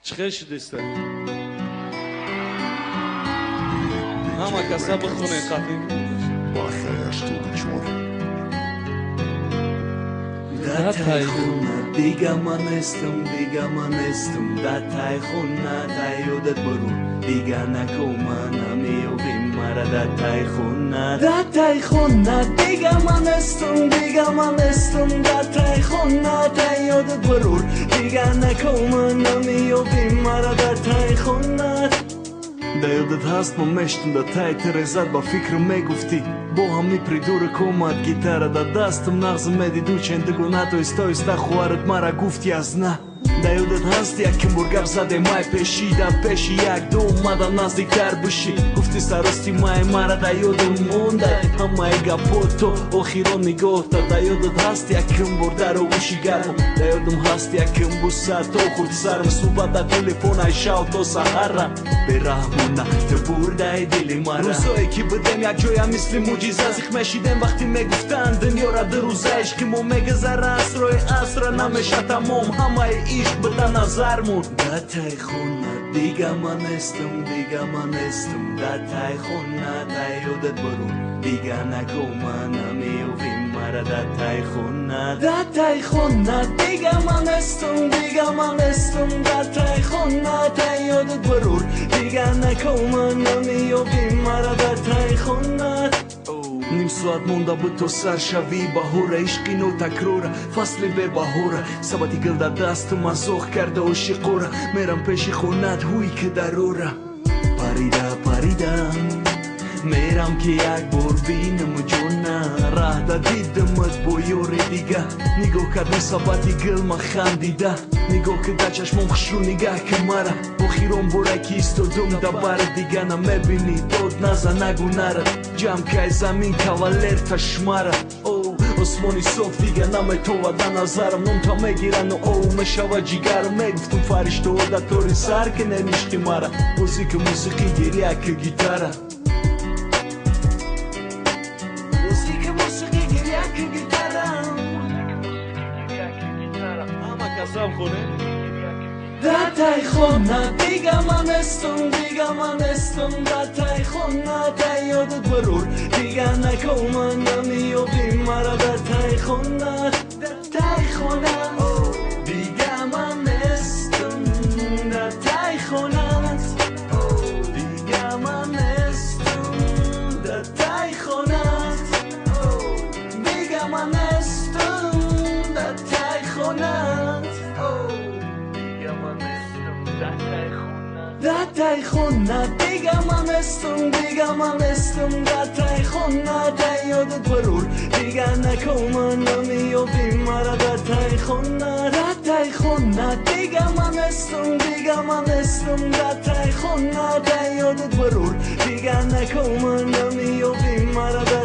Чӣ шудеста? Ҳама каса бихонед қатъи. Дар тай хона дига ман нестам, дига ман нестам. Дар тай хона дар ёдат буру, дига нако ман намеёбӣ мара дар тай хона. Дар тай хона дига ман нестам, дига ман нестам. Дар тай хона дар ёдат бурур, дига нако ман намеёбӣ мара дар тай хона. Дар ёдат ҳаст ман мештум дар тай тирезат, ба фикрм мегуфтӣ бо ҳами придурок омад гитара дар дастам, нағз медиду чендугуна то иста хоҳарат мара гуфт язна. Дар ёдат ҳаст яким бор гап задем май пеши, дар пеши як ду омадам наздиктар бишӣ, гуфти сарости май мара дар ёдам монда ҳамаи гапҳо то охирон нигоҳта. Дар ёдат ҳаст яким бор дар оғӯши гармам, дар ёдам ҳаст яким буса то хурд сарам, суҳбат дар телефон ай шав то саҳара. Бераҳмона ту бурдаи дили мара. Рӯзое ки будем якҷоя мисли мӯъҷиза, зиқ мешидем вақте мегуфтанд дунёра ду рӯза, ишқи мо мегузара асрои асра, намеша тамом ҳамаи ишқ буда назармон. Дар тай хона дига ман нестам, дига ман нестам. Дар тай хона дар ёдат буру, дига нако ман намеёбӣ мара дар тай хона. Дар тай хона дига ман нестам, дига ман нестам. Дар тай хона дар ёдат бурур, дига нако ман намеёбӣ мара дар тай хона. Ним соат монда буд то сар шавӣ баҳора, ишқи нотакрора, фасли бебаҳора. Сабати гул дар дастам азоқ карда ошиқора, мерам пеши хонат ҳуй ки дарора. Парида паридам мерам ки як бор бинам ҷона, раҳда дидамат бо ёри дига, нигоҳ кардам сабати гул ма хандида, нигоҳ ки дар чашмом хушрӯ нигаҳ ки мара, охирон боре ки истодум дар бари дига намебинӣ, дод наза нагу нара, ҷамъ кай замин кавалер ташмара. Осмони соф дига наметова да назарам, номта мегирану оу мешава ҷигарам. Мегуфтум фариштаҳо дар тори сар ки неништи мара, бозӣ ки мусиқӣ гиря ки гитара. Ҳама касам хонед. Дар тай хона дига ман нестам, дига ман нестам. Дар тай хона дар ёдат бурур, дига нако ман намеёбӣ мара дар тай хона. Дар тай хона дига ман нестам, дар тай хона дига ман нестам, дар тай хона дига ман нестам, дар тай хона. Дар тай хона дига ман нестам, дига ман нестам. Дар тай хона дар ёдат бурур, дига нако ман намеёбӣ мара дар тай хона. Дар тай хона дига ман нестам, дига ман нестам. Дар тай хона дар ёдат бурур, дига нако ман намеёбӣ мара дар